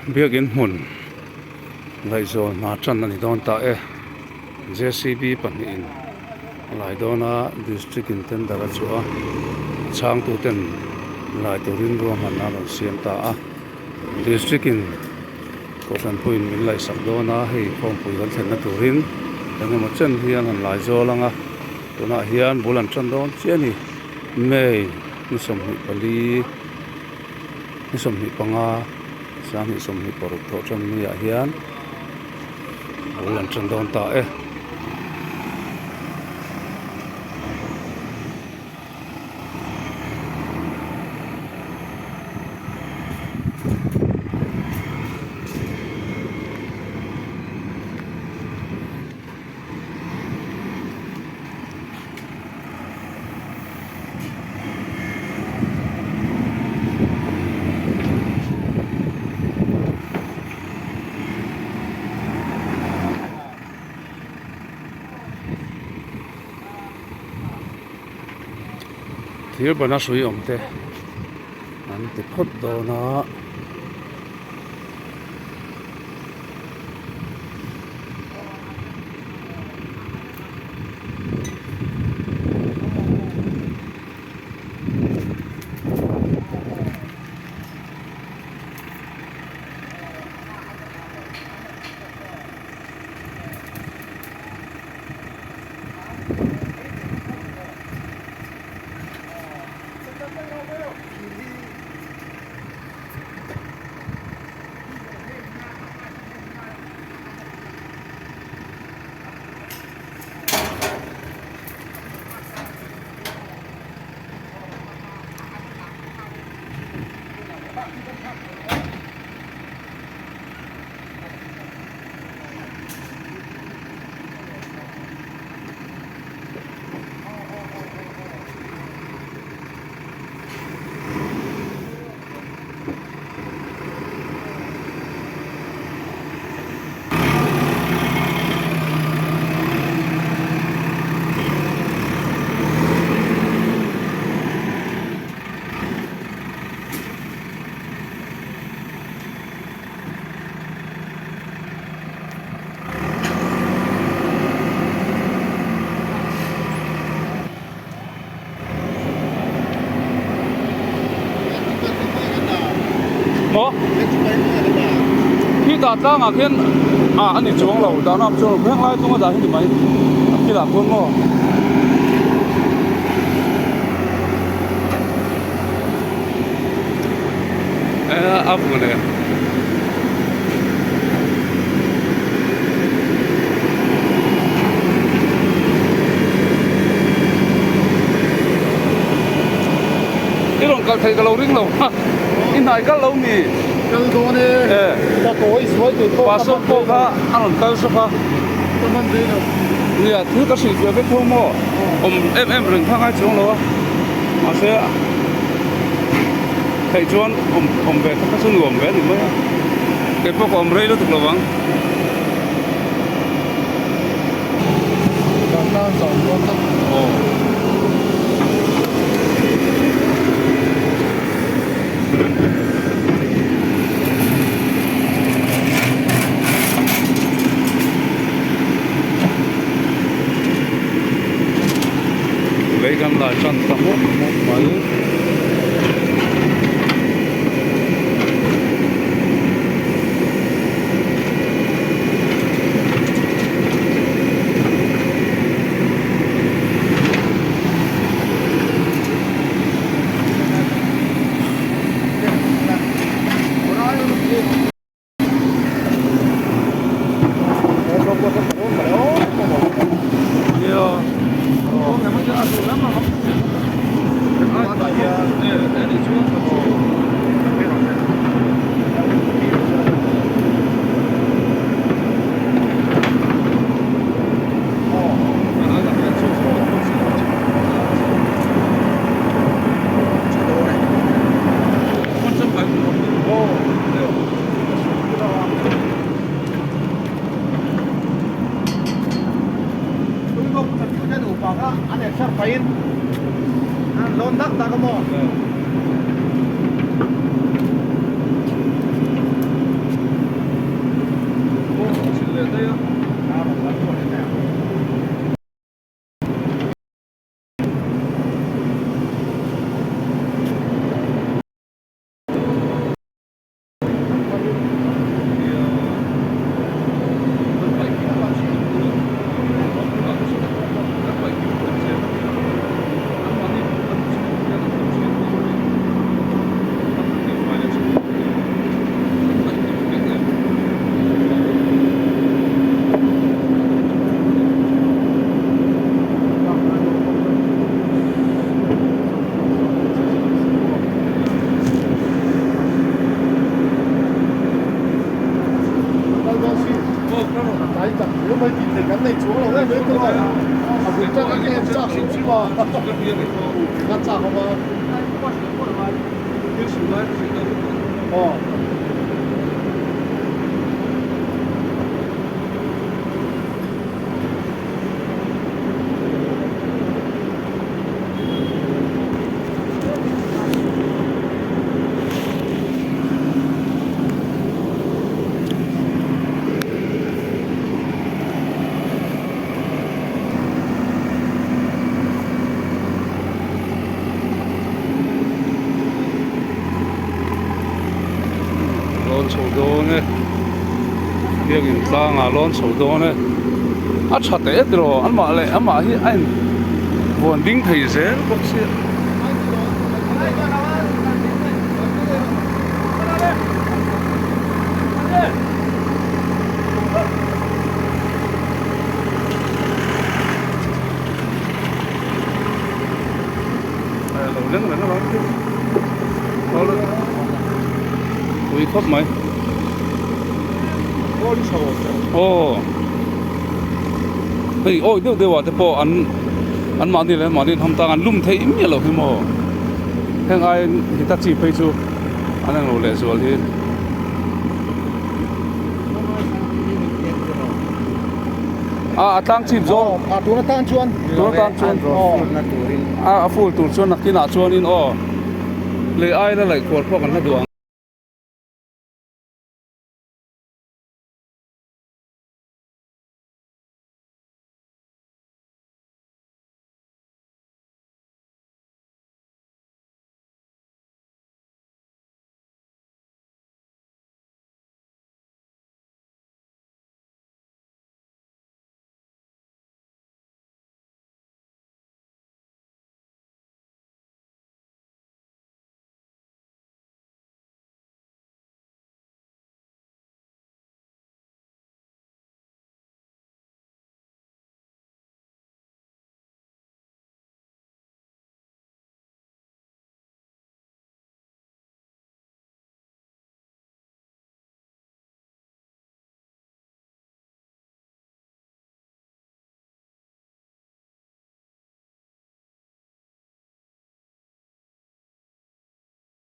Biakin hmun ngaihzawl hna tan a ni dawn ta e. Jcb pahnihin a lai dawn a, district in tender a chhuah a, a chhangtu ten lai turin ruahmanna a rawn siam ta a. District in kohhran pawhin min laihsak dawn a, hei khawmpui kan thlenna turin eng emaw chen hi an han lai zawl ang a, tunah hian bul an tan dawn chiah a ni. May ni 24. Ni 25, 2026 thawh tan ni ah hian bul an tan dawn ta e. Thir bana hrui awm te an ti phawt dawn a. Maw? Khi dah tlangah khian ah a ni chuang lo dahna awm chuang lo heng lai chunga dah hi ni mai a kilah khuan maw? A vun e. I rawn kal theih ka lo ring lo a, i hnai kal lo mi? Kal dawn e, ka kawi suai thei pawh ka Pastor pawh kha a rawn kal sawk a. Ka hman ve lo. Nia, thil ka hrilh ve vek tho maw? Awm em em reng kha ngai chuang lo a, mahse theih chuan awm awm ve kha chu nuam ve a ni mai a, kei pawh ka awm rei lutuk lo vang. Aw. Lei kan lai tan ta hmawk hmawk mai. Lawn chho dawn e biakin tlangah lawn chho dawn e a tha teh tiraw amah leh amah hi a in vuan ding thei zel bawk sia. Lo leng reng alawm chu ui khawp mai aw hei awi deuh deuh ah te pawh an an mahni leh mahni an ham tang an lum theih miah loh hi maw heng aiin hitachi phei chu an englo leh zual hi. A a tlang chip zawng. A tun atan chuan. Tun atan chuan. A a full tur chuan nakinah chuanin aw lei aia la laih kual pawh kan hla duh ang.